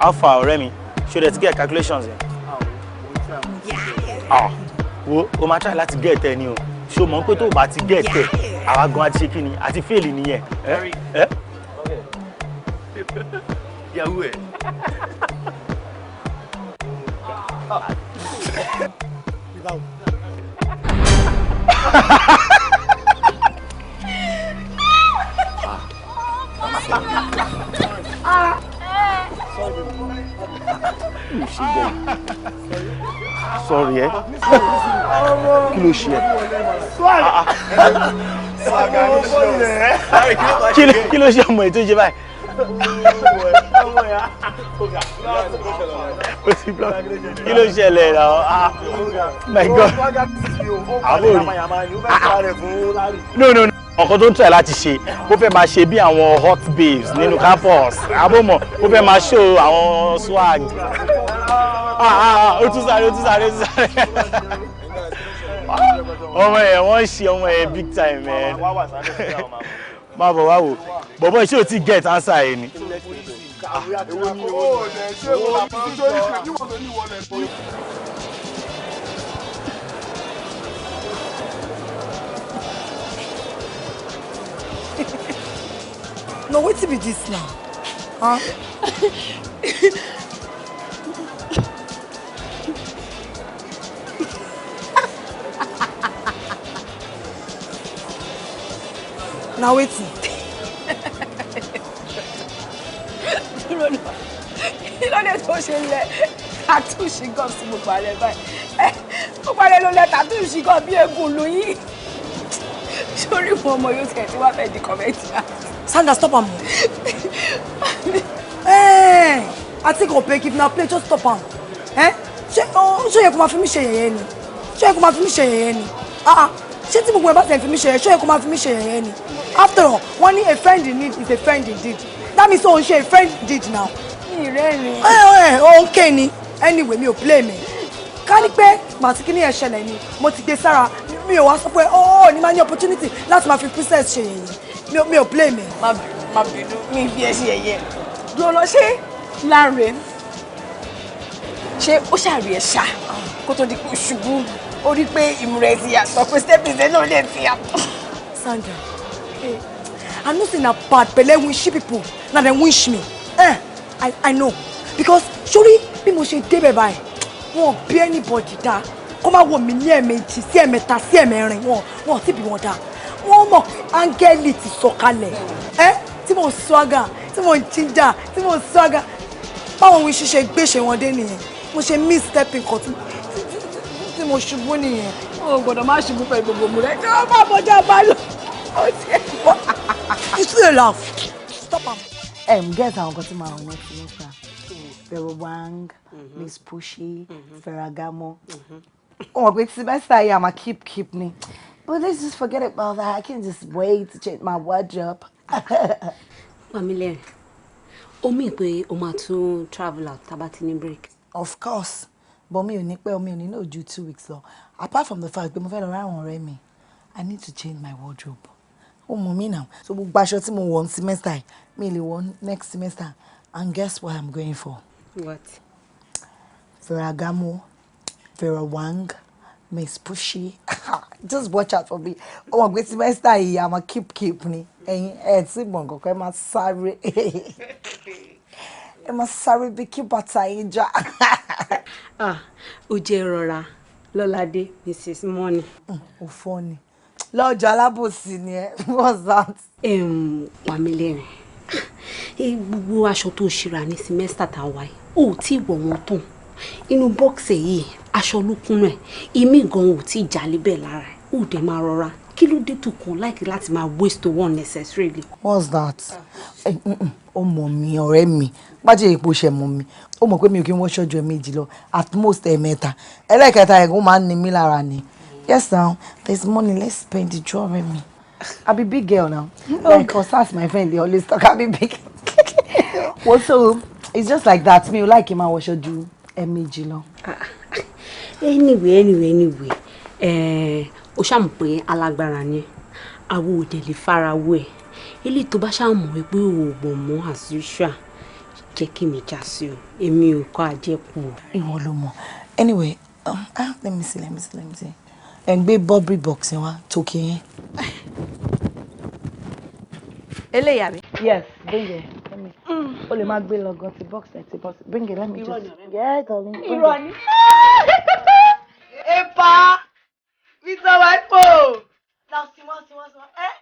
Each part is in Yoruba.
Alpha ọ̀rẹ́ mi, ṣo dẹ̀ ti get calculations yẹn? Ah, wo o máa try láti get ẹ ni o. Ṣo mọ̀ pé tó o bá ti get ẹ, àwa gan àti ṣe kí ni, àti fail nìyẹn. Ẹ ẹ. Yahoo ẹ. Sorry ẹ. Kí ló ṣe ẹ? Kí ló ṣe ọmọ ètò ìṣe báyìí? Kí ló ṣẹlẹ̀ náà? Ah, my God. Àbórí. No, no, no. Ọkọ tó ń tẹ̀ láti ṣe, ó fẹ́ máa ṣe bí àwọn hot babes nínú campus. Àbọ̀mọ̀, ó fẹ́ máa show àwọn swag. Ah, ah, ah, ó tún sáré, ó tún sáré, ó tún sáré. Ọmọ yẹn, wọ́n ṣe ọmọ yẹn big time, man. Má bọ̀ wá wò. Bọ̀bọ̀, ṣé o ti get answer yẹn ni? No, wetin be dis now? Huh? Na wetin? Dúró náà, kí ló dé tó ṣe lẹ tattoo ṣígàn sí gbogbo ààrẹ báyìí? Ẹ gbogbo ààrẹ ló lẹ tattoo ṣígàn bí eégún lóyún. Sórí wọn ọmọ yóò tiẹ̀ tí wàá fẹ́ di comedian. Sandra, stop am. Hey, I think I'll if na play, just stop am. Eh? Ṣé ṣé yẹ kó máa fi mí ṣe yẹ̀yẹ́ ni? Ṣé yẹ kó máa fi mí ṣe yẹ̀yẹ́ ni? Ah ah, ṣé tí gbogbo ẹ bá tẹ̀ fi mí ṣe yẹ̀yẹ́, ṣé yẹ kó máa fi mí ṣe yẹ̀yẹ́ ni? After all, wọ́n ní a friend in need is a friend indeed. That means òun ṣe a friend indeed now. Mi rẹ́rìn. Ẹ ẹ òun ké ni. Anyway, mi ò blame ẹ. Ká ní pé màtí kí ni ẹ ṣẹlẹ̀ ni, mo ti gbé sára, mi ò wá sọ pé ó ní máa ní opportunity láti máa fi princess ṣe yẹ̀yẹ́. Mi ò blame ẹ. Má bínú, mi fi ẹ ṣe yẹ̀yẹ́. Dúró lọ, ṣé Láre ṣé ó ṣàrí ẹ ṣá kó tó di pé ó ṣubú, ó rí pé ìmúra ẹ ti yàtọ̀, pé stepping náà lè ti yàtọ̀? Sandra, hey, I know say na bad belle wish people, na dem wish me. Eh, I know. Because sori bí mo ṣe débẹ̀ báyìí, wọn bí anybody dá. Kó má wò mí ní ẹ̀ẹ̀mejì sí ẹ̀ẹ̀mẹ́ta sí ẹ̀ẹ̀mẹ́rin, wọn ti bí wọn dá. Wọ́n mọ̀ pé áńgẹ́lì ti sọ̀kalẹ̀. Ẹ tí mo swagger, tí mo ginger, tí mo swagger. Báwọn ohun ṣíṣe gbéṣe wọn dé nìyẹn. Mo ṣe miss stepping kan tí mo ṣubú nìyẹn. O gbọ́dọ̀ má ṣubú pẹ̀lú gbogbo ìmúra ẹ tí wọ́n bá bọjá bá lọ. Ó ti ẹ̀ bọ́. You still dey laugh. Stop am. Guess àwọn nǹkan tí màá wọ̀ next semester. Vera Wang, Miss Pushy, Ferragamo. Ó mọ̀ pé semester yìí, I'm a keep keep ni. But let's just forget about that. I can't just wait to change my wardrobe. Pamílẹ́rìn, ó mì pé o máa tún travel out tá bá ti ní break? Of course, but mi ò ní pẹ́, mi ò ní náà ju 2 weeks lọ. Apart from the fact pé mo fẹ́ lọ rá àwọn ọ̀rẹ́ mi, I need to change my wardrobe. Ó mọ̀ mí now. So gbogbo aṣọ tí mo wọ̀ ní semester yìí, mi lè wọ̀ next semester. And guess what I'm going for? What? Ferragamo, Vera Wang, Miss Pushy. Just watch out for me. Ó mọ̀ pé semester yìí, I'm a keep keep ni. Ẹ̀yin ẹ̀ tí mọ̀ nǹkan kan, ẹ máa sáré. Ẹ máa sáré bí kí bàtà yín já. Ah, ó jẹ́ rọra Lọ́ládé, Mrs Money. Ò fọ́ ni. Lọ́jọ́ alábòsí ni ẹ. What's that? Pamílẹ́rìn, gbogbo aṣọ tó ṣíra ní semester tá a wáyé, ó tí ì wọ̀ wọ́n tán. Inú box yìí, aṣọ ló kún ẹ̀, ìmí gan ò tí ì jálé bẹ́ẹ̀ lára ẹ̀. Ó dẹ̀ máa rọra. Kí ló dé tó kàn láìkí láti máa waste owó unnecessarily? What's that? Ó mọ̀ mi, ọ̀rẹ́ mi. Bájẹ́ ipò ṣe mọ̀ mi. Ó mọ̀ pé mi ò kí ń wọṣọ ju ẹ̀ẹ̀mejì lọ, at most ẹ̀ẹ̀mẹ́ta. Ẹlẹ́ẹ̀kẹta ẹ̀gún máa ń ní mí lára ni. Yes now, there's money, let's spend the jewelry mi. I be big girl now. Like Osas, my friend, they always talk, I be big. Well, so it's just like that. Mi ò like máa wọṣọ ju ẹ̀ẹ̀mejì lọ. Anyway, anyway, anyway, ó ṣàmù pé alágbára ni àwọn òde lè farawé ẹ. Eléyìí tó bá ṣàmù wípé o ò gbọ̀n mọ́, as usual, Jẹ́ kí mi já sí o, èmi ò kọ́ àjẹkù o. Ìwọ ló mọ̀. Anyway, let me see, let me see, let me see. Ẹ̀ ń gbé Burberry box yẹn wá, tókè yẹn. Eléyà mi. Yes, bring it. Let me. O lè máa gbé lọ gan ti box ẹ̀ ti box. Bring it, let me just. Yeah, darling. Irọ́ ni. Epa! Mr. Wipo! Now, Simon, Simon, Simon. Eh?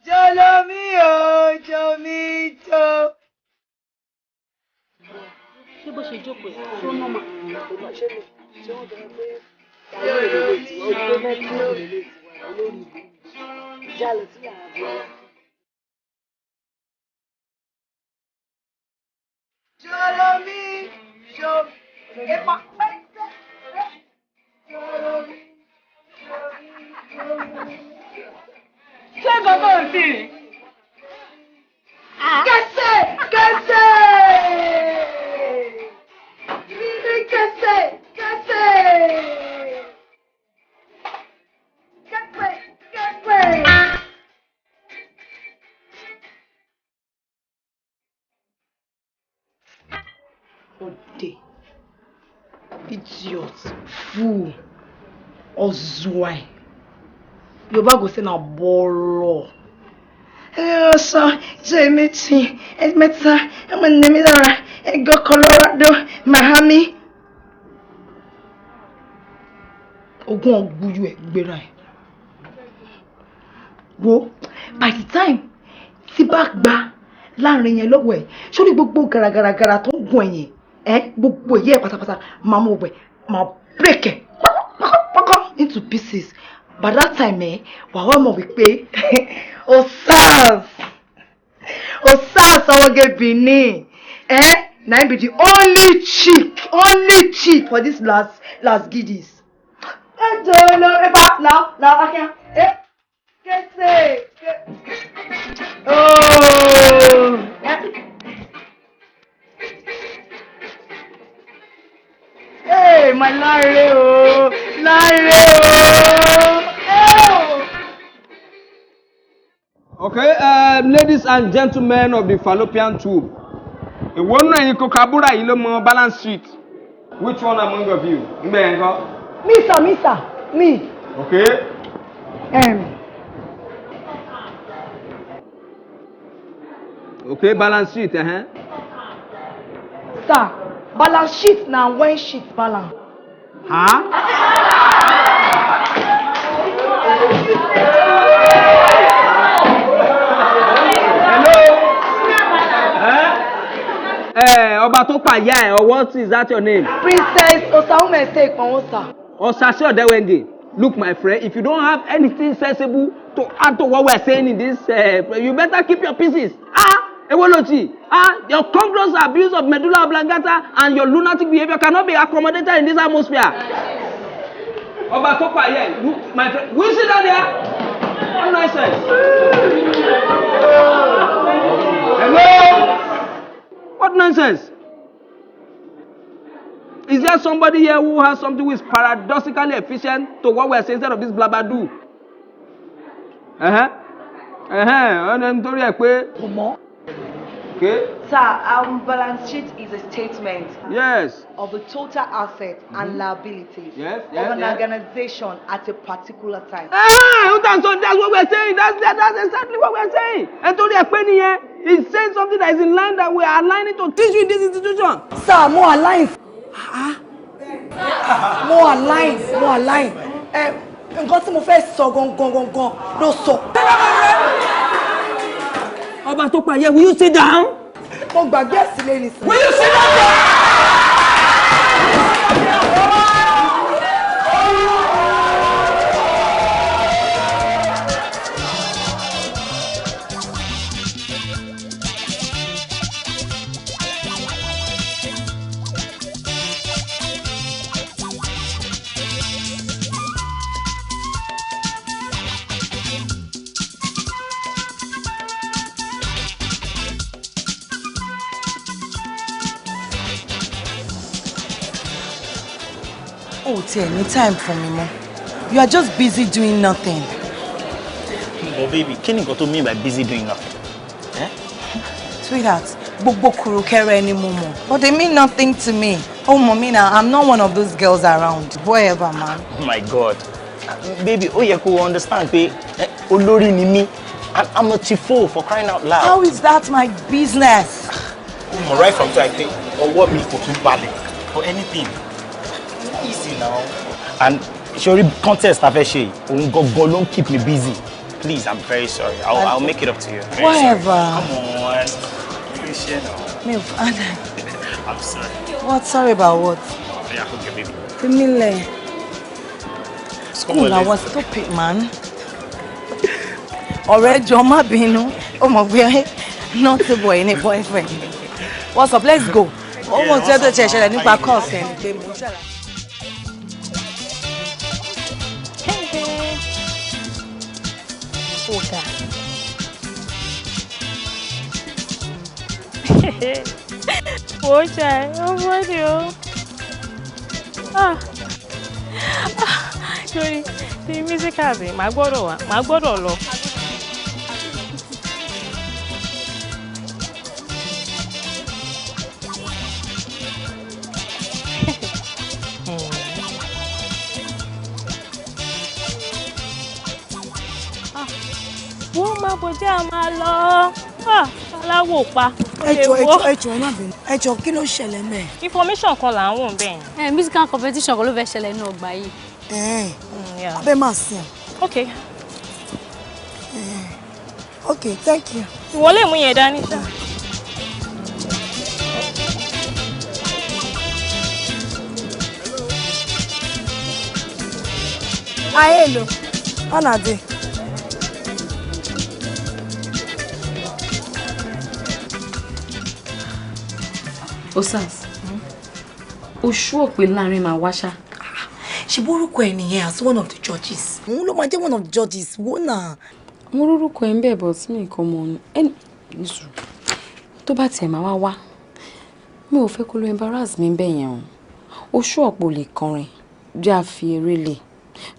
Jolomi o, jomi jo. Ṣé bó ṣe jókòó ẹ̀ ṣó nọ́mà? Jolomi, jo. Epa. Jolomi, jomi, Ṣé gbogbo ò sí rí? Kẹsẹ̀, kẹsẹ̀. Rírí kẹsẹ̀, kẹsẹ̀. Kẹsẹ̀, kẹsẹ̀. Ọ̀dẹ̀, idiot, fool, ọ̀zùwàì. Yorùbá go say na bọ́ọ̀lọ̀. Ọ̀sán jẹ́ méjì, mẹ́ta, ẹ̀mọ nẹ́mí lára, ẹ̀gọ́ Colorado, Miami. Ogún ọ̀gbúyú ẹ̀ gbéra ẹ̀. Wo, by the time tí bá gba láàrin yẹn lọ́wọ́ ẹ̀, sórí gbogbo gàràgàràgàrà tó ń gun ẹ̀yìn ẹ̀ gbogbo èyí ẹ̀ pátápátá máa mú ọgbẹ̀ máa break ẹ̀ pákápáká into pieces. By that time ẹ̀ wà wá mọ̀ wípé Osas Osas ọmọge Benin ẹ̀ na him be the only chick for this last last giddies. Ẹ jẹ́ lọ ẹ bá là là akíá ẹ kẹsẹ̀ kẹ ooo. Hey, my Lanre o, Lanre o. Okay, ladies and gentlemen of the fallopian tube, èwo náà yín kókabúrà yìí ló mọ balance sheet. Which one among of you? Nbẹ̀ yẹn kọ́. Me sir, me sir, me. Okay. Okay, balance sheet. Uh-huh. Sir, balance sheet na when sheet balance. Huh? Hello? Eh? Ọba tó pàyà ẹ̀, or what is that your name? Princess Osahumese Iponwosa. Osase Odewenge. Look, my friend, if you don't have anything sensible to add to what we are saying in this, you better keep your pieces. Ah, Ewolochi, ah, your congruous abuse of medulla oblongata and your lunatic behavior cannot be accommodated in this atmosphere. Ọba tó pàyà ẹ̀, look, my friend, will you sit down there? What nonsense. Hello? What nonsense? Is there somebody here who has something who is paradoxically efficient to what we are saying instead of this blabadu? Uh-huh. Uh-huh. Ọ̀nà nítorí ẹ̀ pé. Kò mọ̀. Okay. Sir, balance sheet is a statement Yes. of the total assets and liabilities Yes, of yes, an yes. organization at a particular time. Ah, that's what we're saying. That's exactly what we're saying. Ẹ torí ẹ pé nìyẹn. He's saying something that is in line that we are aligning to teach you in this institution. Sir, mo align. Mo align, mo align. Nǹkan tí mo fẹ́ sọ gangan gangan ló sọ. Ọba tó pàyẹ, will you sit down? Mo gbàgbé ẹ̀sìn lé ní sir. Will you sit down there? O tiẹ̀ ní time fún mi mọ́. You are just busy doing nothing. But baby, kí ni nǹkan tó mean by busy doing nothing? Eh? Sweetheart, gbogbo kùrùkẹrẹ ni mo mọ̀. But they mean nothing to me. Oh, mọ̀ now, I'm not one of those girls around. Whatever, man. Oh my God. Baby, ó yẹ kó understand pé olórí ni mí. I'm a chief for crying out loud. How is that my business? Mo right from time pé ọwọ́ mi kò tún balẹ̀ for anything. Easy now. And sorry, contest ta fẹ́ ṣe yìí, òun gangan ló ń keep me busy. Please, I'm very sorry. I'll make it up to you. Very Whatever. sorry. Come on. Please share now. Mi ò I'm sorry. What? Sorry about what? Yeah, okay, baby. Fi mí lẹ̀. School la wa, stop it, man. Ọ̀rẹ́, jọ̀ọ́ má bínú. Ó mọ̀ pé naughty boy ní boyfriend. What's up? Let's go. Ó mọ̀ tí ó tó ṣe ṣẹlẹ̀ nípa course ẹ̀ ni pé mo ń ṣàlàyé. Hey, babe. Ọ̀gá. Wò ó ṣe ó fọ́ọ̀dì o. Ah. Ah. Sorry, tí musicals yìí, màá gbọ́dọ̀ wá, màá gbọ́dọ̀ lọ. Wọ́n máa bọ̀ jẹ́ a máa lọ. Ah, aláwọ̀ pa. Ẹ jọ̀ọ́, ẹ jọ̀ọ́, ẹ jọ̀ọ́, ẹ má bínú. Ẹ jọ̀ọ́, kí ló ṣẹlẹ̀ mẹ́ẹ̀? Information kan là ń wò bẹ́ẹ̀. Ẹ musical competition kan ló fẹ́ ṣẹlẹ̀ nínú ọgbà yìí. Abẹ́ máa sìn. Ok. Ok, thank you. Ìwọ lè mú yẹn dání ṣá. Ayé lo, ọ̀nà dé. Osas, o ṣú pé láàrin máa wá ṣá. Ṣe borúkọ ẹ nìyẹn as one of the judges. Òun ló máa jẹ́ one of the judges, wò náà. Mo rórúkọ ẹ ń bẹ̀ bọ̀ tí mi kàn mọ̀ ọ́ nísùúrù. Tó bá tiẹ̀ máa wá wá, mi ò fẹ́ kó ló embarrass mi bẹ́ẹ̀ yẹn o. O ṣú ọ̀pọ̀ lè kọrin, jẹ́ a fi eré lè.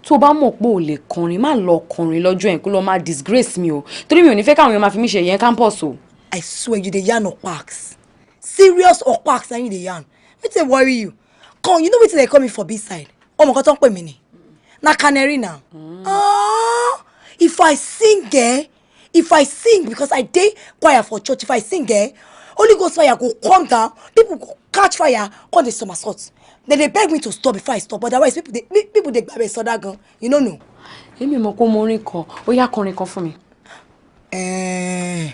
Tó bá mọ̀ pé ò lè kọrin, má lọ kọrin lọ́jọ́ yẹn kó lọ máa disgrace mi o. Torí mi ò ní fẹ́ káwọn èèyàn máa fi mí ṣe yẹn campus o. I swear you dey yarn okpaks. Serious okpaks na you dey yarn. Wetin dey worry you? Come, you know wetin dey call me for this side? Ọmọ kan tó ń pè mí ni. Na canary na. Ah, if I sing eh, if I sing because I dey choir for church, if I sing eh, Holy Ghost fire go come down, people go catch fire, come dey somersault. Dem dey beg me to stop before I stop, otherwise people dey gbàgbé sọdá gan. You no know. Èmi mọ̀ pé mo orin kan, ó yá, kọrin kan fún mi. Eh,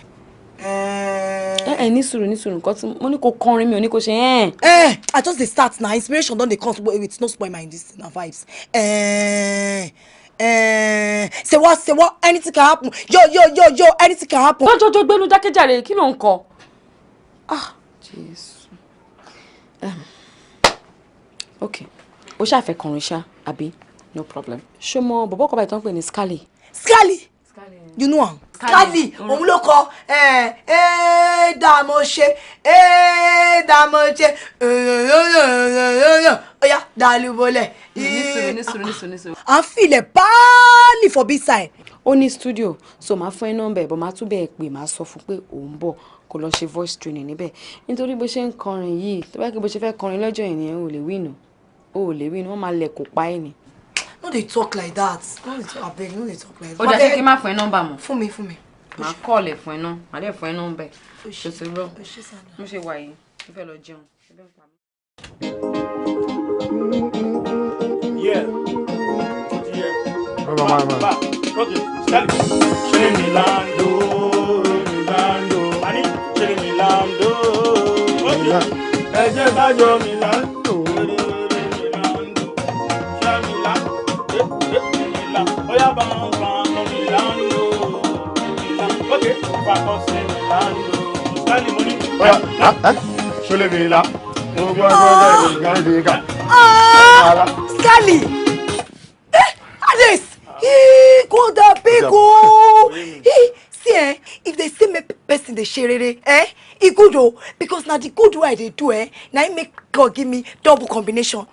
Ẹ ní sùúrù, ní sùúrù, nǹkan tí mo ní kó kọrin, mi ò ní kó ṣe ẹ́. Eh, I just dey start na inspiration don dey come. Wait, wait, no spoil my this na vibes. Eh, eh, say what, say what, anything can happen. Yo, yo, yo, yo, anything can happen. Jọjọjọ, gbẹnu dákẹ́jàre, kí ló ń kọ? Ah, Jésù. Ok, o ṣáà fẹ́ kọrin ṣá, àbí? No problem. Ṣé o mọ bọ̀bọ̀ kan báyìí tó ń pè ní Scally? Scally, you know am? Scally, òun ló kọ ẹ ẹ dààmú ṣe ẹ dààmú ṣe, oya dàlúbọlẹ. Ní sùúrù, ní sùúrù, ní sùúrù, ní sùúrù. À ń filẹ̀ báàlì for this side. Ó ní studio, so máa fún ẹ nọ́mbà ẹ̀ bọ̀, máa tún bẹ́ẹ̀ pé máa sọ fún pé òun bọ̀ kó lọ ṣe voice training níbẹ̀, nítorí bó ṣe ń kọrin yìí, tó bá kí bó ṣe fẹ́ kọrin lọ́jọ́ yìí nìyẹn, ò lè win o, ò lè win, wọ́n máa lẹ̀ kó pa ẹ̀ ni. No dey talk like that, no dey talk, abeg, no dey talk like that. Ó dà, ṣé kí n má fún ẹ nọ́mbà mọ́? Fún mi, fún mi. Màá call ẹ̀ fún ẹ náà, màá dẹ̀ fún ẹ nọ́mbà ẹ̀. Ṣe ti rọ mo ṣe wà yìí, mo fẹ́ lọ jẹun. Ebi ń pa mí. Yeah. Yeah. Ba, okay, Scally. Ṣé Milando, Milando, Ani, ṣé Milando. Okay. Ẹ jẹ́ ká jọ Milando. Milando. Ṣé Milan, eh, eh, Milan. Oya bá ń bá ń Milando. Milan. Okay, fakọ sí Milando. Scally mo ní. Ṣọlẹ̀ mi la gbogbo ẹgbẹ́ ẹgbẹ́ ìgbà. Ah, Scally! Eh, Alex! Eh, God abeg o! Eh, see eh, if they see me person dey ṣe rere, eh, E good o, because na the good wey I dey do, eh, na im make God give me double combination.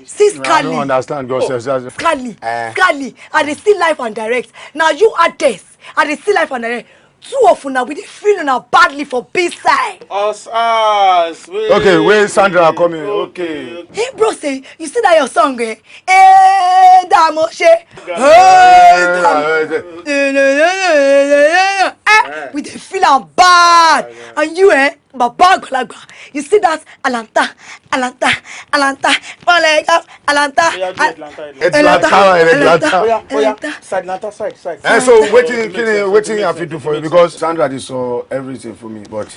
See I Scally. don't understand God sef. Scally. Eh. Scally, I dey see life and direct. Na you Ades, I dey see life and direct. Two of una, we dey feel una badly for B side. Us us. Wait. Okay, wait, Sandra come in. Okay. Hey bro, say you see that your song, eh? Eh, damo she. Hey, damo. Eh, we dey feel am bad. And you, eh, baba àgbàlagbà, you see that Alanta, Alanta, Alanta, one leg up, Alanta, Atlanta, Atlanta. Oya, oya, side, Atlanta, side, side. Eh, so wetin kini wetin I fit do for you, because Sandra dey saw everything for me, but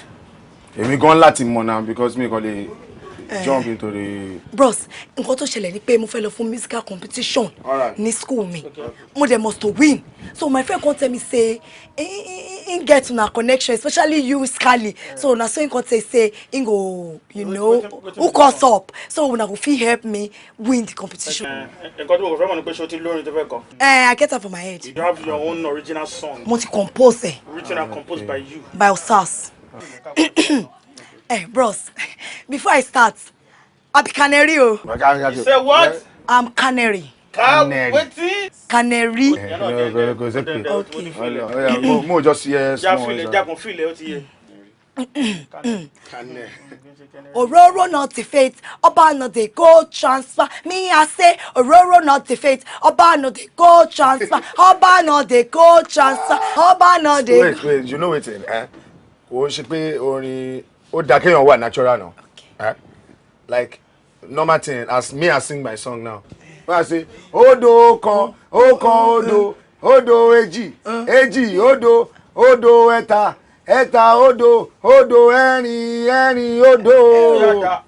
èmi gan láti mọ̀ now because mi kàn lè jump into the. Bros, nǹkan tó ṣẹlẹ̀ ni pé mo fẹ́ lọ fún musical competition Alright. ní school mi. Mo dẹ̀ must to win, so my friend come tell me say he get una connection, especially you Scally. So na so he come tell say he go, hook us up so una go fit help me win the competition. Nǹkan tí mo kò fẹ́ mọ̀ ni pé ṣé o ti lórin tó fẹ́ kọ? Eh, I get am for my head. You have your own original song. Mo ti compose ẹ. Written and composed by you. By Osas. Eh, bros, before I start, I be canary o. You say what? I'm canary. Canary. Wetin? Canary. Kò sí pé. Okay. Mo just hear Já small. filẹ̀, jákun filẹ̀, ó ti yẹ. Ororo not the faith, Oba no dey go transfer. Me I say Ororo not the faith, Oba no dey go transfer. Oba no dey go transfer. Oba no dey. Wait, wait, you know wetin, eh? Kò ṣe pé orin ó dáa kéèyàn wà natural now. Eh? Like normal thing, as me I sing my song now. When I say odò kan, ọ̀kan odò, odò èjì, èjì odò, odò ẹ̀ta, ẹ̀ta odò, odò ẹ̀rin, ẹ̀rin odò.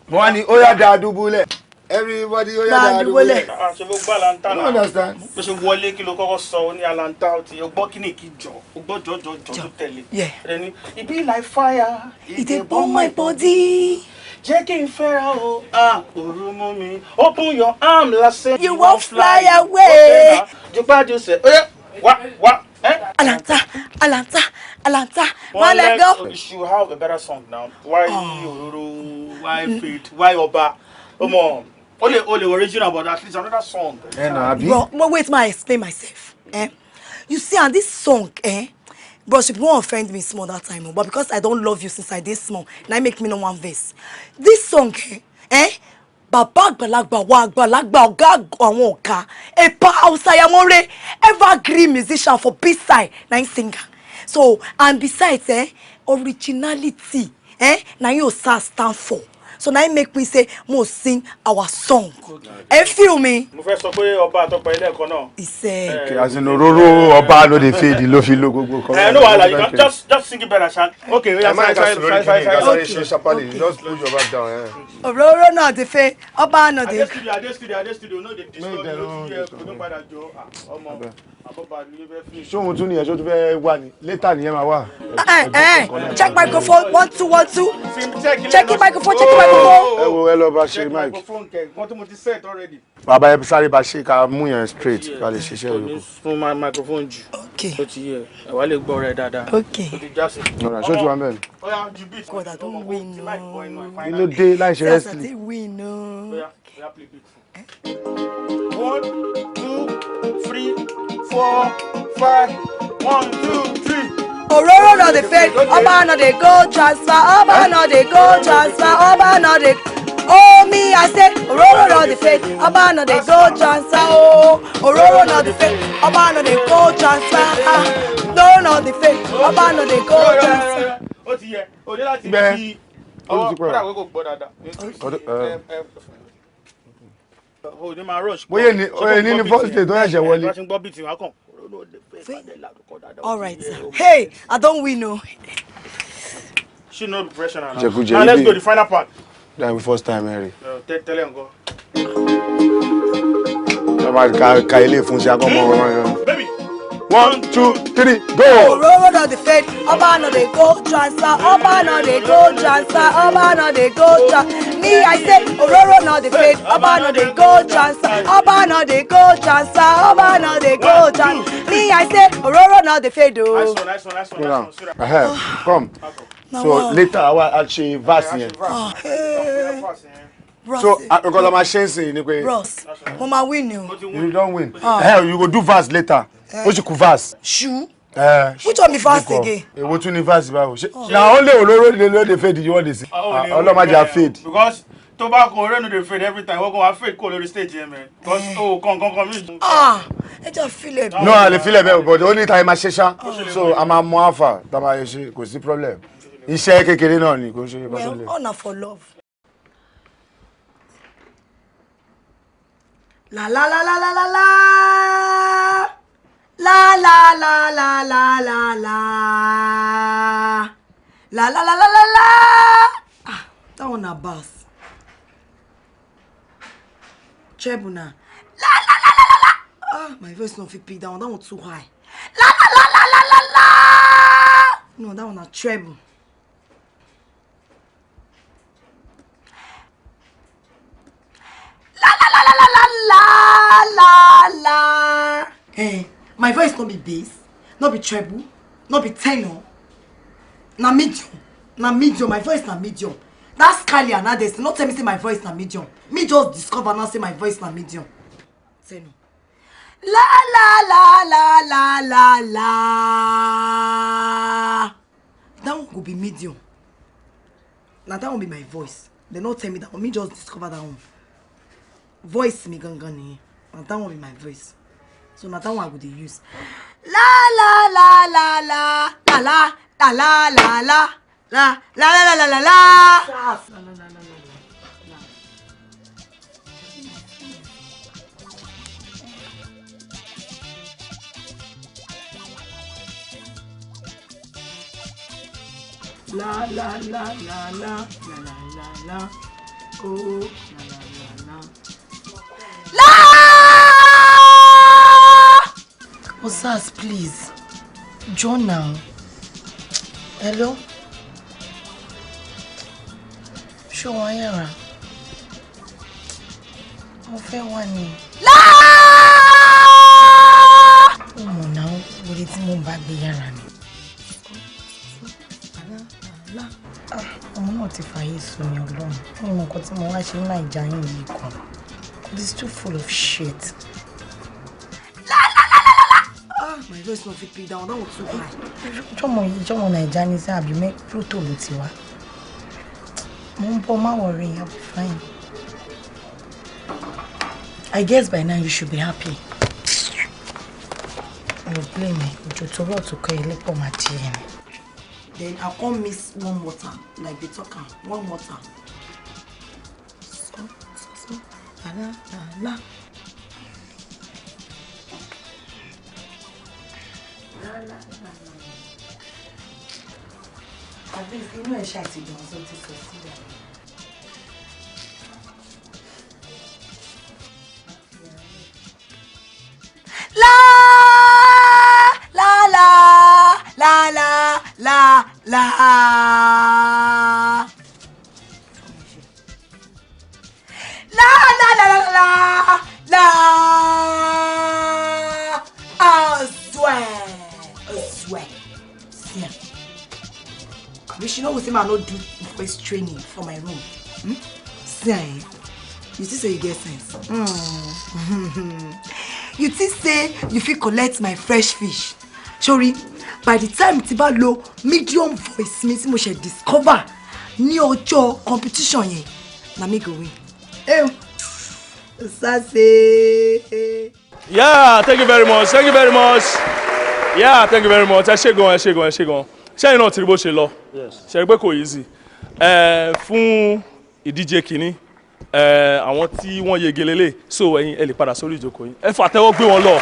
Mo wá ní ó yá da dùbúlẹ̀. Everybody ó yá da dùbúlẹ̀. Ah, ṣe fún gbọ́ Alanta I don't náà. understand. Bó ṣe wọlé, kí ló kọ́kọ́ sọ? Ó ní Alanta, ó ti ó gbọ́ kí ni kí jọ, ó gbọ́ jọjọ jọ tó tẹ̀lé. Yeah. Ẹni e be like fire. E dey burn my body. Jẹ́ kí n fẹ́ra o, ah, òru mú mi. Open your arm lásán. You won't fly away. Jùpájùsẹ̀, ó yẹ wá wá. Alanta, Alanta, Alanta, one leg up. You should have a better song now. Why Ororo? Why Faith? Why Oba? Omo, ole original, but at least another song. Ẹ nà àbí. Bro, but wait, ma explain myself. Eh? You see, and this song, eh? Bro, she won't offend me small that time, oh, but because I don't love you since I did small, now make me no one verse. This song, eh? Eh? Bàbá àgbàlagbà wa, àgbàlagbà ọ̀gá àwọn ọ̀gá, Epa Hausayamore, evergreen musician for B-side, na him singer. So, and besides, eh, originality, eh, na him Osa stand for. So na him make me say, mo sing our song. Ẹ feel me? Mo fẹ́ sọ pé ọba àtọpẹ ilé ẹ̀kọ́ náà. Ìṣe. Okay, as in Ororo ọba no dey fade ló fi lo gbogbo kan. Eh, no wahala, you can just sing it better, Sha. Okay, oya, Ẹ má sáré ká sáré sùn lórí sáré kíní, ká sáré. sáré ṣe sharply, just put your back down. Eh. Òróró náà ti fẹ́, ọba náà ti. Ade studio, Ade studio, Ade studio, no dey disturb Make dem you. no Ó ti yẹ disturb kò ní padà jọ, ah, ọmọ àbọ̀bà ló fẹ́ fi. Ṣóhun tún nìyẹn, ṣó tún fẹ́ wà ní later nìyẹn máa wà. Eh, eh, check microphone, one two one two. Check your microphone, check your microphone. Ẹ wo, ẹ lọ bá ṣe mic. Microphone kẹ, nǹkan tí mo ti set already. Bàbá ẹ sáré bá ṣe ká mú yẹn straight ká lè ṣiṣẹ́ Kò ní yòókù. fún my microphone jù. Okay. Ó ti yẹ, ẹ wá lè gbọ́ rẹ dáadáa. Okay. Ó ti já sí. Ọ̀rọ̀ ṣó ti wà mẹ́rin. Oya, ju beat. God, I don't win no. Kí ló dé láì ṣe See as I wrestling? take win no. Oya, oya, play beat. One, two, three, four, five. One, two, three. Òróró náà ti fẹ́, ọba náà dey go transfer, ọba náà dey go transfer, ọba náà dey. Oh me, I say, òróró náà ti fẹ́, ọba náà dey go transfer, oh. Òróró náà ti fẹ́, ọba náà dey go transfer, ah. Òróró náà ti fẹ́, ọba náà dey go transfer. Ó ti yẹ, o ní láti Bẹ́ẹ̀. fi Ó ọwọ́ ti pẹ́. kódà pé kò gbọ́ dáadáa. Ọdún- O ní máa rush. Bóyá ní first day tó ṣẹ̀ṣẹ̀ wọlé. Bá ti ń gbọ́ beat wá kàn. All right, sir. Hey, I don win o. She no be professional now. Jẹkújẹ Now let's ibi- go the final part. That be first time ẹ rí. Tẹ́lẹ̀ nǹkan. Ẹ máa ka ilé fún sí akọ́mọ ọmọ. Baby. One, two, three, go! Òróró náà ti fẹ́, ọba náà dey go transfer, ọba náà dey go transfer, ọba náà dey go transfer. Me, I say, òróró náà ti fẹ́, ọba náà dey go transfer, ọba náà dey go transfer, ọba náà dey go transfer. Me, I say òróró náà dey fade o. Nice one, nice one, nice one, Go nice down. one. Come. Na So wow. later àwa a ṣe verse yẹn. Ah, eh. Bros, So nǹkan tó máa ṣe ń sìn ni pé bros, mo máa win o. you don win. Ah. You go do verse later. Ó sì kú verse. Ṣu. Eh, Which one be verse kọ. again? Èwo tún ni verse báwo? Ṣé na only olóró lè ló dey fade you wan dey see? Ọlọ́mọdé á fade. Because tó bá kọ oré no dey fade every time, wọ́n kàn wá fade kó lórí stage yẹn mẹ́. Because o kàn kàn kàn mí. Ah, ẹ jẹ́ filẹ̀ bí. No, a lè filẹ̀ bẹ́ẹ̀ but only time máa ṣe ṣá. So a máa mọ alpha tá a máa ṣe, kò sí problem. Iṣẹ́ kékeré náà ni, kò ń ṣe nǹkan tó Well, le. all na for love. La la la la la la la. La la la la la la la. La la la la la la. Ah, that one na bass. Treble na. La la la la la la. Ah, my voice no fit pick that one. That one too high. La la la la la la la. No, that one na treble. La la la la la la la la. Eh, my voice no be bass, no be treble, no be tenor. Na medium, na medium. My voice na medium. That Scalia na dey no tell me say my voice na medium. Me just discover now say my voice na medium. Tenor. La la la la la la la. That one go be medium. Na that one be my voice. They no tell me that one. Me just discover that one. Voice mi gangan nìyẹn. Na that one be my voice. So na that one I go dey use. La la la la la la la la la la la la la la la la la la. La la la la la la la la la, oh la la la la. La! Osas, please. Join now. Hello? Ṣé wọ́n yàrá? Mo fẹ́ wà ní. La! Ó mọ̀ náà wọlé tí mo bá gbé yàrá ni. Ọmọ náà ti fààyè sú mi, Ọlọ́run. Mi mọ nǹkan tí mo wá ṣe ní Nàìjà yín yìí kan. It is too full of shit. Ah, my voice no fit pick that one. That one too high. Jọmọ yìí, jọmọ Nàìjà ní sí àbí mẹ́ Pluto ló ti wá. Mo ń bọ̀, má worry, I'll be fine. I guess by now you should be happy. Mi ò blame ẹ, òjò tó rọ̀ tó kọ́ ilé pọ̀ máa di ẹni. Then I come mix warm water, like they talk am, warm water. So, so, so, la la la la. La la la la. At least inú ẹ̀ ṣàtìdùn tó ti sọ sílẹ̀. La la la la la la la. La la la la la la. I swear, I swear. See am. Abi she no go say make I no do voice training for my room. Hmm? See am, eh? You see say you get sense. Mm. You think say you fit collect my fresh fish. Sori, by the time tí bá lo medium voice mi tí mo ṣe discover ní ọjọ́ competition yẹn, na me go win. Eh, sase. Yeah, thank you very much, thank you very much. Yeah, thank you very much. Ẹ ṣé gan, ẹ ṣé gan, ẹ ṣé gan. Ṣẹ́yìn náà ti rí bó ṣe lọ. Ṣe rí pé kò easy. Ẹ fún ìdíje kìíní, ẹ àwọn tí wọ́n yege lélẹ̀, so ẹ̀yin ẹ lè padà sórí ìjókòó yín. Ẹ fàtẹ́wọ́ gbé wọn lọ.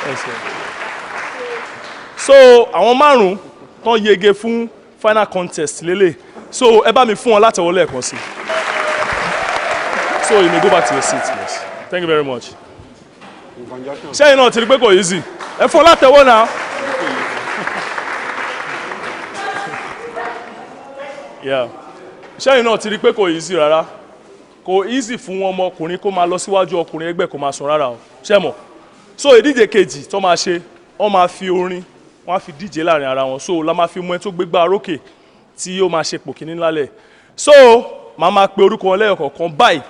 Ẹ ṣé. So àwọn márùn-ún tán yege fún final contest lélẹ̀. So ẹ bá mi fún wọn látẹ̀wọ́ lẹ́ẹ̀kan sí. So you may go back to your seat, please. Thank you very much. Ṣẹ́yìn náà ti rí pé kò easy. Ẹ fún ọ látẹ̀wọ́ náà. Yeah. Ṣẹ́yìn náà ti rí pé kò easy rárá. Kò easy fún ọmọkùnrin kó máa lọ síwájú ọkùnrin ẹgbẹ́ kó máa sùn rárá o. Ṣé mọ̀? So ìdíje kejì tó máa ṣe, wọ́n máa fi orin, wọ́n á fi díje láàrin ara wọn. So la máa fi mú ẹ tó gbégbá orókè tí ó máa ṣe pò kíní lálẹ́. So màá máa pe orúkọ wọn lẹ́yọ̀ kọ̀ọ̀kan báyìí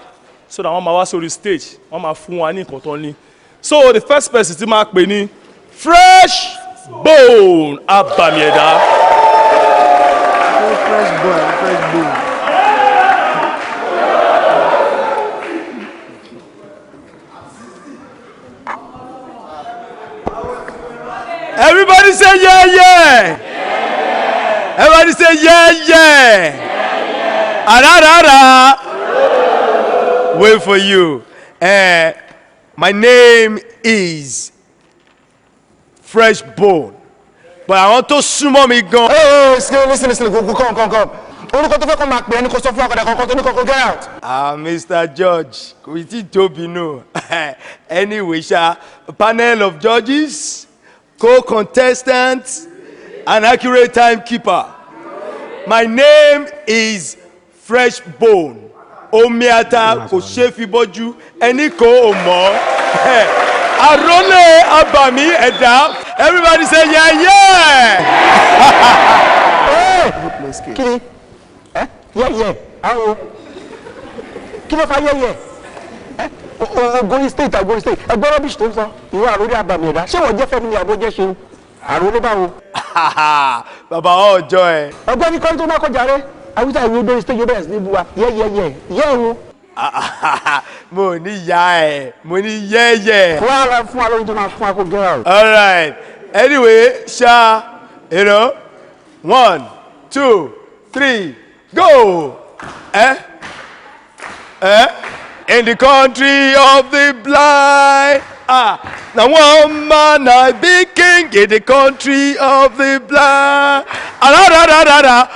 so that wọ́n máa wá sórí stage, wọ́n máa fún wa ní nǹkan tó ní. So the first person tí máa pè ní Fresh Bone abàmì ẹ̀dá. Fresh bone, fresh bone. Everybody say yeah, yeah. Everybody say yeah, yeah. Ararara. Wait for you. My name is Fresh Bone. But I want to súnmọ́ mi gan. Hey, hey, listen, listen, go, go, come, come, come. Orúkọ tó fẹ́ kọ́ máa pè é ní kò sọ fún akọ̀dà kankan tó ní kọ́kọ́ get out. Ah, Mr. Judge, kò tí tóbi nù. Anyway, ṣá, panel of judges, co-contestants, and accurate timekeeper. My name is Fresh Bone. Omi ata kò ṣeé fi bọ́jú, ẹni kò ò mọ̀. Àrólé abàmì ẹ̀dá, everybody say yeah yeah. Kí ni? Yẹ́yẹ́, àwọn kí ló fa yẹ́yẹ́? Ogori state, Ogori state, ẹgbẹ́ rubbish tó ń sọ, ìwọ àròlé abàmì ẹ̀dá, ṣé wọ́n jẹ́ Fẹ́mi ni àbó jẹ́ ṣeun? Àròlé báwo? Bàbá ọjọ́ ẹ. Ọgbẹ́ni kọ́ni tó má kọjá rẹ̀, àwùjọ ìwé Ogori state yóò bẹ̀rẹ̀ sí ní bu wa, yẹ́yẹ́yẹ́, yẹ́ òun. Mo ní ya ẹ, mo ní yẹ́yẹ́. Fún wa fún wa lóyún tó máa fún wa kó get out. All right. Anyway, ṣá, 1, 2, 3, go. Eh? Eh? In the country of the blind. Ah, now one man I be king in the country of the blind. Ah, ra, ra, ra, ra, ra.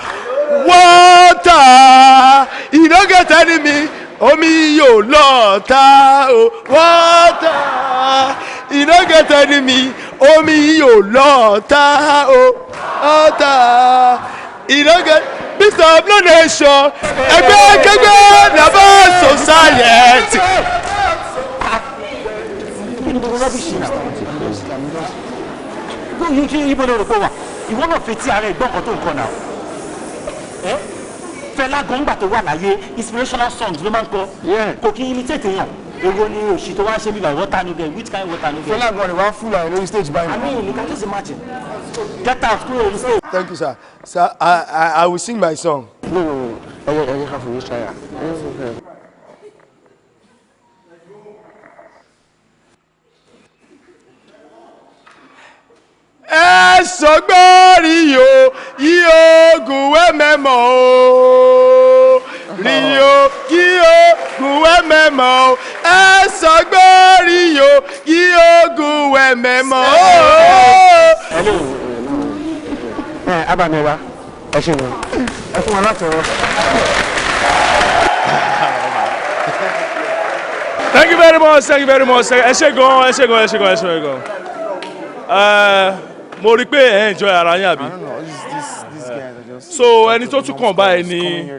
Water, you don't get enemy. Omi yóò lọ ta o. Water, you don't get enemy. Omi yóò lọ ta o. Water, you don't get. Mr. Blue Nation, ẹgbẹ́ kẹgbẹ́ nàbà society. Ibo ló rò pé wà? Ìwọ náà fetí ara ẹ̀ gbọ́ nǹkan tó ń kọ náà. Fẹlá gan gbà tó wà láyé, inspirational songs ló máa ń kọ. Kò kí imitate èèyàn. Èwo ni òṣì tó wá ń ṣe bíbá water no get, which kind water no get? Fẹlá gan ni wàá fúlà ẹ̀ lórí stage báyìí. I mean, you can just imagine. Get out kúrò lórí stage. Thank you, sir. Sir, I will sing my song. No, no, no. Ẹ jẹ́ ká fòye ṣáyà. Ẹ sọgbọ́n rí o, yí oògùn wẹ́mẹ̀mọ́ o. Rí o, yí oògùn wẹ́mẹ̀mọ́ o. Ẹ sọgbọ́n rí o, yí oògùn wẹ́mẹ̀mọ́ o. Ẹ abàmì wa, ẹ ṣe wọn. Ẹ fún wa láti ọ̀rọ̀. Thank you very much, thank you very much. Ẹ ṣé gan, ẹ ṣé gan, ẹ ṣé gan, ẹ ṣé gan. Mo rí i pé ẹ enjoy ara yín àbí. So ẹni tó tún kàn báyìí ni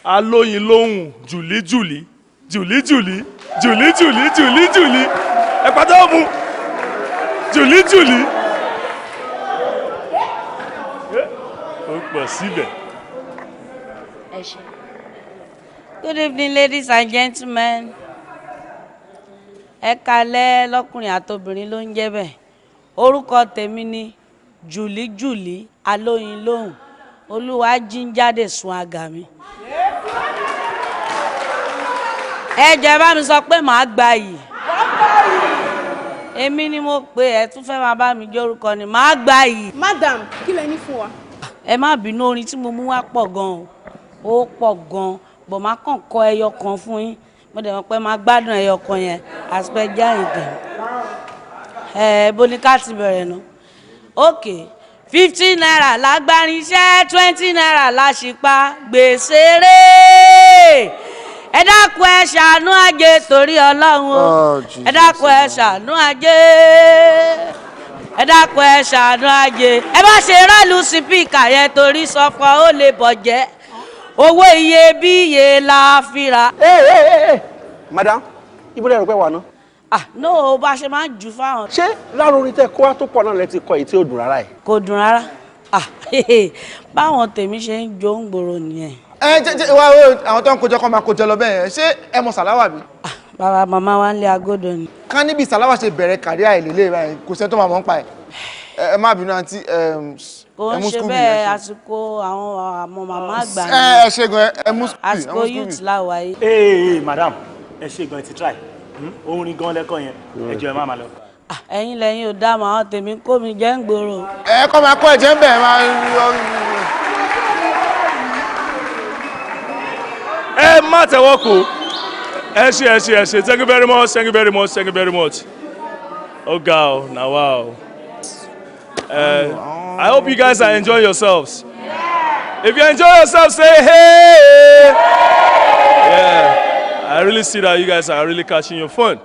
alóyin lóhùn jùlíjùlí jùlíjùlí jùlíjùlí jùlíjùlí ẹ pàtó mu jùlíjùlí. Ó pọ̀ síbẹ̀. Ẹ ṣé. Good evening, ladies and gentlemen. Ẹ kalẹ́ lọ́kùnrin àtobìnrin ló ń jẹ́ bẹ́ẹ̀. Orúkọ tèmi ni Jùlíjùlí Alóyin Lóhùn. Olúwa jíjáde sun àgà mi. Ẹ jẹ́ bá mi sọ pé màá gba yìí. Èmi ni mo pè ẹ tún fẹ́ máa bá mi jẹ́ orúkọ ni màá gba yìí. Madam, kí lẹ ní fún wa? Ẹ má bínú, orin tí mo mú wá pọ̀ gan-an o, ó pọ̀ gan-an, bọ̀ má kàn kọ ẹyọ kan fún yín. Mo dẹ̀ mọ̀ pé máa gbádùn ẹyọ kan yẹn àsìpẹ́jà ìdè. Ẹ bo ni ká ti bẹ̀rẹ̀ nù. Ok, 15 naira lágbárin iṣẹ́, 20 naira láṣìpa gbèsè rè. Ẹ dákun ẹ ṣàánú ajé torí Ọlọ́run o. Ẹ dákun ẹ ṣàánú ajé. Ẹ dákun ẹ ṣàánú ajé. Ẹ má ṣe rálù sípìkà yẹn torí sọfọ ó lè bọ̀jẹ́. Owó iyebíye la fi ra. Madam, ibo lẹ rò pé wà ná? Ah, no, bá a ṣe máa ń jù fáwọn. Ṣé lára orin tẹ kó wá tó pọ̀ náà lẹ ti kọ èyí tí ò dùn rárá ẹ̀? Kò dùn rárá. Ah, báwọn tèmi ṣe ń jó ń gbòòrò nìyẹn. Ẹ jẹ jẹ wá wá, àwọn tó ń kojọ kọ́ máa kojọ lọ bẹ́ẹ̀ yẹn. Ṣé ẹ mọ Sàláwà bí? Bàbá màmá wa ń lé agodo ni. Ká níbi Sàláwà ṣe bẹ̀rẹ̀ career ẹ̀ lélẹ̀ báyìí, kò sẹ́ni tó máa mọ̀ ń pa ẹ̀. Ẹ má bínú, àǹtí. Kò Ẹ ń mú ṣe Scooby. bẹ́ẹ̀. Ẹ ṣe. Àsìkò àwọn àmọ́ màmá àgbà Ẹ ẹ ṣe gan, ẹ mú Scooby, ẹ àsìkò mú Scooby. Youth láwa yìí. Ee, madam, ẹ ṣe gan, ẹ ti try. Orin gan lẹ́kọ̀ọ́ yẹn. Ẹ jọ̀ọ́, ẹ má máa lọ. Ẹ̀yin lẹ́yìn ò dá màá tèmi kó mi jẹ́ ń gbòòrò. Ẹ kọ́ máa kọ́ ẹ̀jẹ̀ ń bẹ̀ máa. Ẹ má tẹ̀wọ́ kù. Ẹ ṣe, ẹ ṣe, ẹ ṣe. Thank you very much, thank you very much, thank you very much. Ó ga ọ na wa o. I hope you guys are enjoying yourselves. If you enjoy yourself, say hey. Yeah, I really see that you guys are really catching your fun.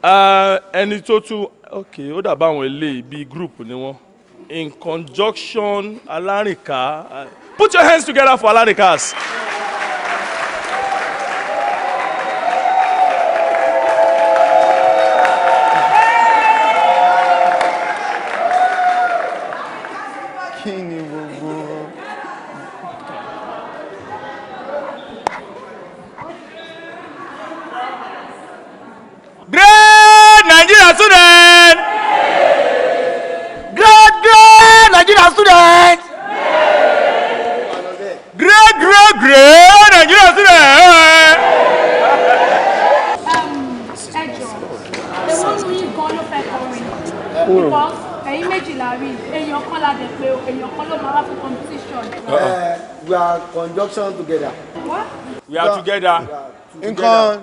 Ẹni tó tún, okay, ó dàbá àwọn eléyìí bíi group ni wọ́n in conjunction Alárìnká. Put your hands together for Alárìnkas. Kí ni gbogbo. Great Nigeria student! Great, great Nigeria student! Great, great, great Nigeria student! Ẹ jọ, èwo nu yín gan ló fẹ́ kọrin? Because ẹ̀yin méjìlá rí, èèyàn kan la dẹ̀ pé o, èèyàn kan ló máa wá fún competition. We are conjunction together. What? We are together. Nǹkan.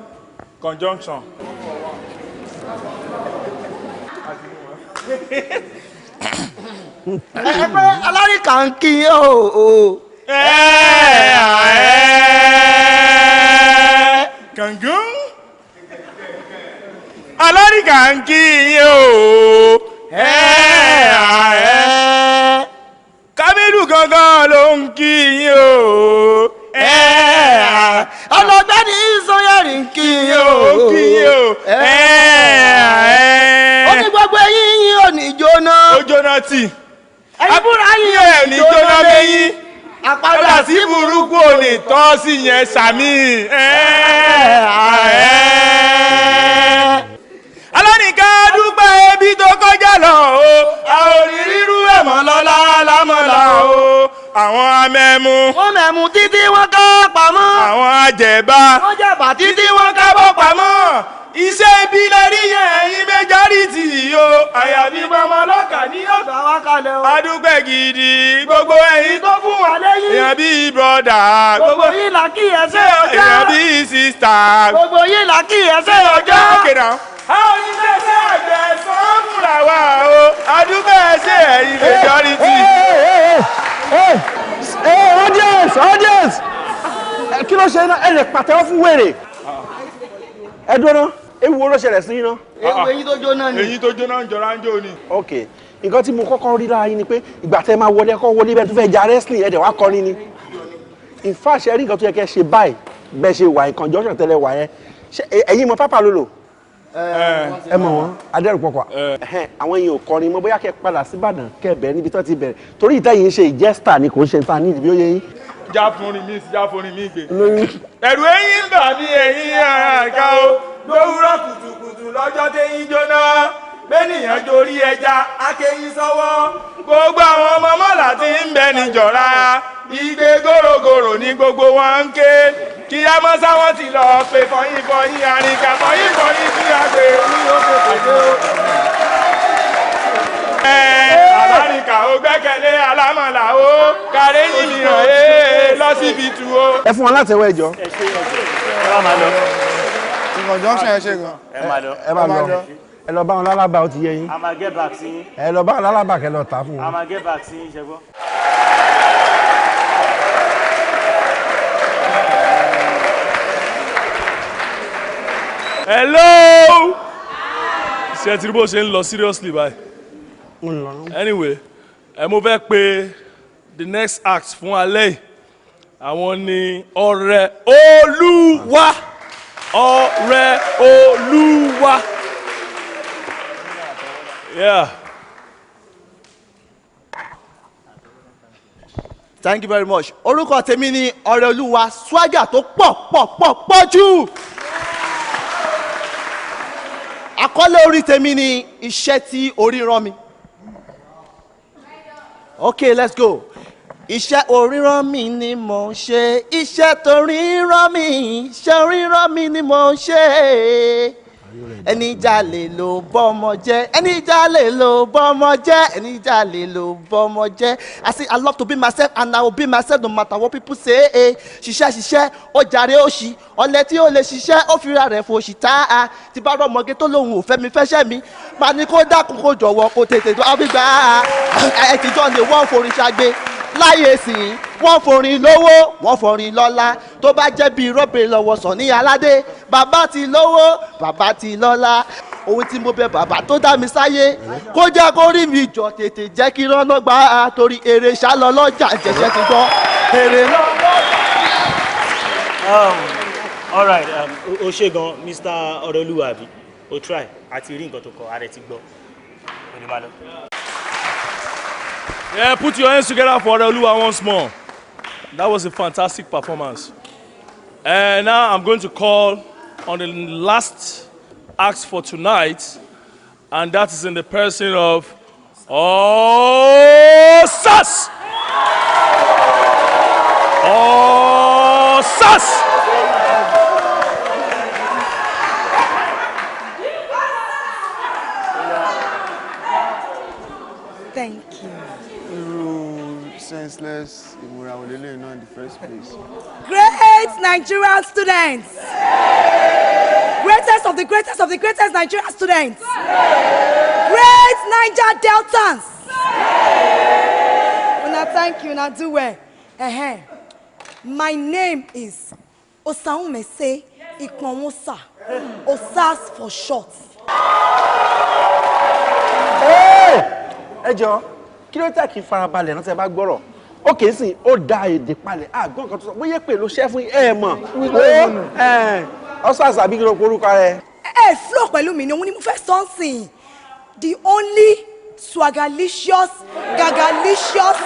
Conjunction. Ẹ pé alárìkà ń kí yín o o. Kàngún. Alárìkà ń kí yín o. Kámílù gangan ló ń kí yín o. Ọlọgbẹ́ni Sanyẹ̀rì ń kí yín o. Ó kí yín o. Ó ní gbogbo eyín yín ò ní jóná. Ó jóná tì. Ẹ̀yin fúnra yín ò ní jóná mẹ́yìn. Àpàdà Padà sí burúkú ò ní tọ́ sí yẹn sàmì. Alárìnká dúpẹ́ ebi tó kọjá lọ o. A ò ní rírú ẹ̀ mọ́ lọ́lá lámọ́lá o. Àwọn amẹ́mu. Wọ́n mẹ̀mú títí wọ́n ká pamọ́. Àwọn ajẹ̀bá. Wọ́n jẹ̀bà títí wọ́n ká bọ́ pamọ́. Iṣẹ́ ibi lẹ rí yẹn, ẹ̀yin majority o. Àyàfi mọ́mọ́ lọ́kà ní ọ̀gbà wa kalẹ̀ o. Adúpẹ́ gidi gbogbo ẹ̀yin tó fún wa lẹ́yìn. Èèyàn bíi brother. Gbogbo yìí là kí ẹsẹ̀ ọjọ́. Èèyàn bíi sister. Gbogbo yìí là kí ẹsẹ̀ ọjọ́. Okay now. A ò ní lè ṣe àgbẹ̀ sọ́mùrà wa o. Adúpẹ́ ṣe ẹ̀yin majority. Hey, audience, audience! Kí ló ṣe náà? Ẹ lè pàtẹ́wọ́ fún wèrè. Ẹ dúró ná, ewu wo ló ṣẹlẹ̀ sí yín ná? Ewu eyín tó jóná ni. Eyín tó jóná ń jọra ń jó ni. Ok, nǹkan tí mo kọ́kọ́ rí lára yín ni pé ìgbà tẹ́ máa wọlé, ẹ̀kọ́ wọlé bẹ́ẹ̀ tó fẹ́ ja wrestling, ẹ̀ dẹ̀ wá kọrin ni. In fact, ṣe rí nǹkan tó yẹ kẹ́ ṣe báyìí bẹ́ẹ̀ ṣe wà in conjunction tẹ́lẹ̀ wà yẹn. Ṣé ẹ̀yin mọ Pápá Lolo? Ẹ mọ̀ wọ́n, Adẹ́rùpọ̀pọ̀. Àwọn èèyàn ò kọrin mọ́, bóyá kẹ́ padà sí Ìbàdàn kẹ́ bẹ̀rẹ̀ níbi tó ti bẹ̀rẹ̀. Torí ìtẹ́yìn ń ṣe ìjẹ́sítà ni kò ń ṣe ta ní ìdí bí ó yẹ yín. Jáforin mi sí, jáforin mi gbé. Ẹ̀rù eyín ń bà mí, eyín àká o. Lówùrọ̀ kùtùkùtù lọ́jọ́ téyín jóná. Bẹ́nìyàn jorí ẹja, akéyín sọ́wọ́. Gbogbo àwọn ọmọ mọ́là tí ń bẹ níjọra. Igbe gòrògòrò ní gbogbo wọn ń ké. Kí á mọ́ sáwọn ti lọ pé fọyín fọyín àrìnkà fọyín fọyín kí á gbé ní òkè tèdè o. Alárìnkà ó gbẹ́kẹ̀lé alámọ̀là o. Kàrẹ́yìn mìíràn ee lọ́sibítù o. Ẹ fún wọn látẹ̀wọ́, ẹjọ́. Ẹ ṣe, ẹ wá máa lọ. In conjunction, ẹ ṣe gan. Ẹ máa lọ. Ẹ máa lọ. Ẹ lọ bá wọn lálábà, ó ti yé yín. A máa get back sí yín. Ẹ lọ bá wọn lálábà kẹ́ lọ tà á fún A wọn. máa get back sí yín, ṣe gbọ́. Hello. Ṣé ẹ ti rí bó ṣe ń lọ seriously báyìí? Anyway, ẹ mo fẹ́ pe the next act fún alẹ́ yìí. Àwọn ni Ọ̀rẹ́ Olúwa. Ọ̀rẹ́ Olúwa. Yeah. Thank you very much. Orúkọ tèmi ni Ọ̀rẹ́olúwa Swagger tó pọ̀ pọ̀ pọ̀ pọ̀ jù. Àkọlé orí tèmi ni iṣẹ́ tí orí rán mi. Okay, let's go. Iṣẹ́ orí rán mi ni mò ń ṣe. Iṣẹ́ tó rí rán mi, iṣẹ́ orí rán mi ni mò ń ṣe. Ẹni jalè ló bọ́mọ jẹ́, ẹni jalè ló bọ́mọ jẹ́, ẹni jalè ló bọ́mọ jẹ́. I say I love to be myself and I will be myself no matter what people say. Ṣiṣẹ́ ṣiṣẹ́, ó jàre ó ṣì, ọ̀lẹ tí ó lè ṣiṣẹ́, ó fira rẹ̀ fòṣì tá a. Tí bá rọ́mọge tó lóun ò fẹ́ mi fẹ́ṣẹ́ mi, màá ní kó dákun kó jọ̀wọ́ kó tètè tó á fi gbà á. Ẹ ti jọ́ ni wọ́n forin ṣagbe láyé sìn, wọ́n forin lówó, wọ́n forin lọ́lá. Tó bá jẹ́ bíi rọ́bìnrin lọ́wọ́ sàn ní aládé, bàbá ti lówó, bàbá ti lọ́lá. Ohun tí mo bẹ bàbá tó dá mi sáyé, kó jẹ́ kó rí mi jọ tètè jẹ́ kí rọ́nà gbà á, torí èrè ṣálọ lọ́jà jẹ̀ṣẹ̀ ti gbọ́ èrè lọ́wọ́. All right, o ṣe gan, Mr. Ọ̀rẹ́olúwa, àbí o try àti rí nǹkan tó kọ ààrẹ ti gbọ́, o ní máa lọ. Yeah, put your hands together for Oreoluwa once more. That was a fantastic performance. And now I'm going to call on the last act for tonight, and that is in the person of Osas! Osas! Thank you. Irú senseless ìmúra wo lélẹ́yìn náà in the first place? Great Nigerian students! Greatest of the greatest of the greatest Nigerian students! Great Niger Deltans! Una thank you, una do well. My name is Osaunmese Iponwosa, Osas for short. Ẹ jọ, kí ló tẹ̀ kí n farabalẹ̀ náà tẹ́ bá gbọ́rọ̀? Ó kì í sìn, ó da èdè palẹ̀, àgbọ̀n kan tó sọ bóyá pè ló ṣẹ́ fún ẹ mọ̀ ó ọ̀sàs àbí kí ló porúkọ rẹ. Ẹ flow pẹ̀lú mi ni, òun ni mo fẹ́ sọ ń. The only swagalicious, gagalicious,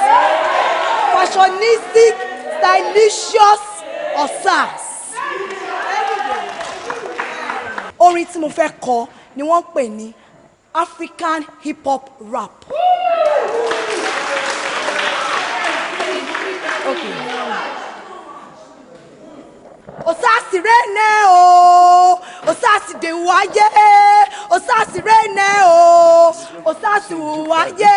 fashionistic, stylicious Osas. Orin tí mo fẹ́ kọ ni wọ́n ń pè ní African hip hop rap. Okay. Osasi rene o, Osasi de wáyé, Osasi rene o, Osasi wáyé.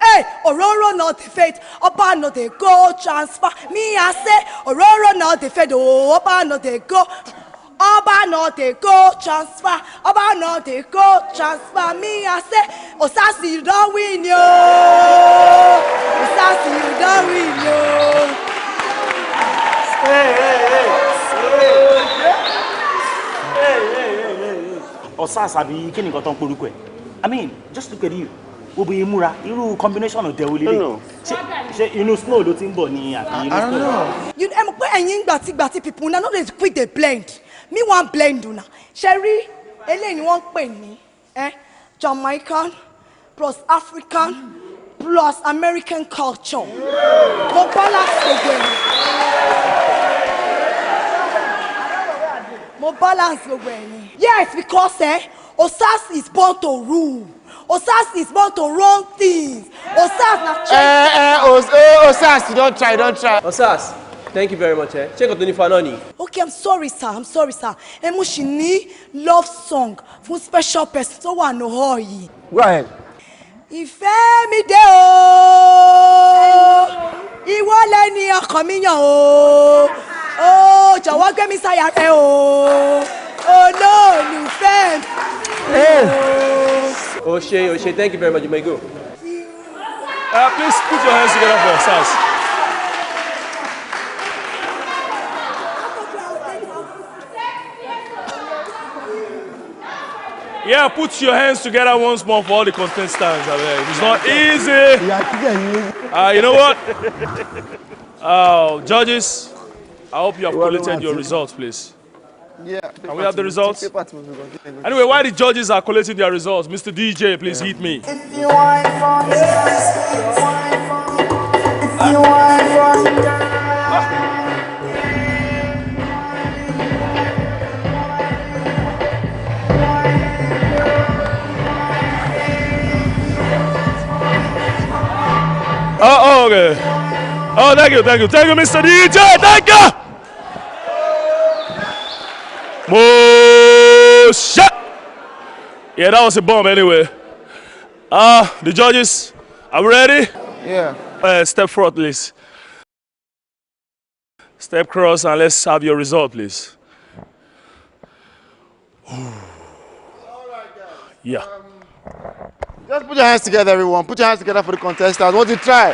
Hey, Ororo no dey fade, Oba no dey go transfer. Me I say, Ororo no dey fade, oh, Oba no dey go. Oba no dey go transfer, Oba no dey go transfer. Me I say, Osasi you don win yo, Osasi you don win yo. Hey, hey, hey. Hey, hey, hey, hey, hey. Osas àbí kí ni nǹkan tó ń porúkọ ẹ̀? I mean, just look at you. Wo bóyá múra, irú combination ọ̀dẹ̀ wo lélẹ̀? Ṣé inú snow ló ti ń bọ̀ ni àbí inú snow? You ẹ mọ̀ pé ẹ̀yin gbàtígbàtí people una no dey quick dey blend. Me wan blend una. Ṣé rí eléyìí ni wọ́n ń pè ní Jamaican plus African plus American culture. Mo balance gbogbo ẹ̀. Mo balance gbogbo ẹ̀ ni. Yes, because Osas is born to rule. Osas is born to run things. Osas na change. Osas, you don try, you don try. Osas, thank you very much. Eh? Ṣé kò tó ní fa náà ni? Okay, I'm sorry, sir. I'm sorry, sir. Ẹ mo ṣì ní love song fún special person tó wà ní hall yìí. Go ahead. Ìfẹ́ mi dé o, ìwọ lẹni ọkàn mi yàn o, ó jọ̀wọ́ gbé mi sáyà rẹ o, olólùfẹ́ mi o. Ose, Ose, thank you very much. You may go. Please put your hands together for Osas. Yeah, put your hands together once more for all the contestants. I mean, it's not easy. You know what? Judges, I hope you have collated your results, please. Yeah. Can we have the results? Anyway, while the judges are collating their results, Mr. DJ, please hit me. If you want for me, if you want for me. Oh, okay. Oh, thank you, thank you, thank you, Mr. DJ, thank you. Moshe. Yeah, that was a bomb anyway. The judges, are we ready? Yeah. Step forward, please. Step cross and let's have your result, please. Yeah. Just put your hands together, everyone. Put your hands together for the contestants. Want to try?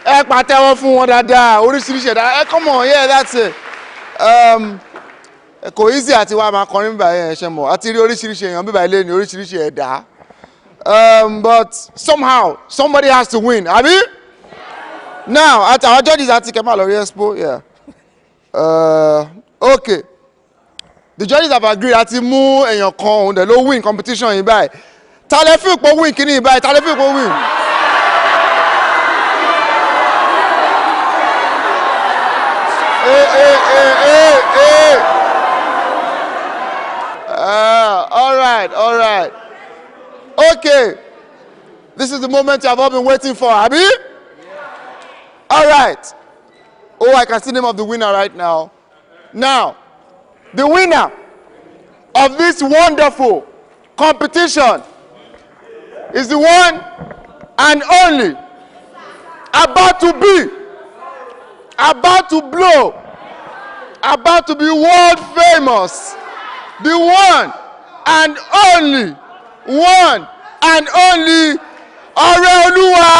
Ẹ pàtẹ́wọ́ fún wọn dáadáa, oríṣiríṣi ẹ̀dá. Ẹ come on, yeah, that's it. Kò easy àti wá máa kọrin bíbá yẹn ṣe mọ̀. Àti rí oríṣiríṣi èèyàn bíbá ilé ní oríṣiríṣi ẹ̀dá. But somehow, somebody has to win. Àbí? Now, at our judges àti kẹ́ máa lọ rí expo, yeah. Okay. The judges have agreed àti mú èèyàn kan, òun dẹ̀ ló win competition yìí báyìí. Ta lẹ feel pé ó win kíní yìí báyìí? Ta lẹ feel pé ó win? Hey, hey, hey, hey, hey. All right, all right. Okay. This is the moment you have all been waiting for, àbí? All right. Oh, I can see the name of the winner right now. Now, the winner of this wonderful competition is the one and only about to be, about to blow, about to be world famous, the one and only Ọrẹ́olúwa.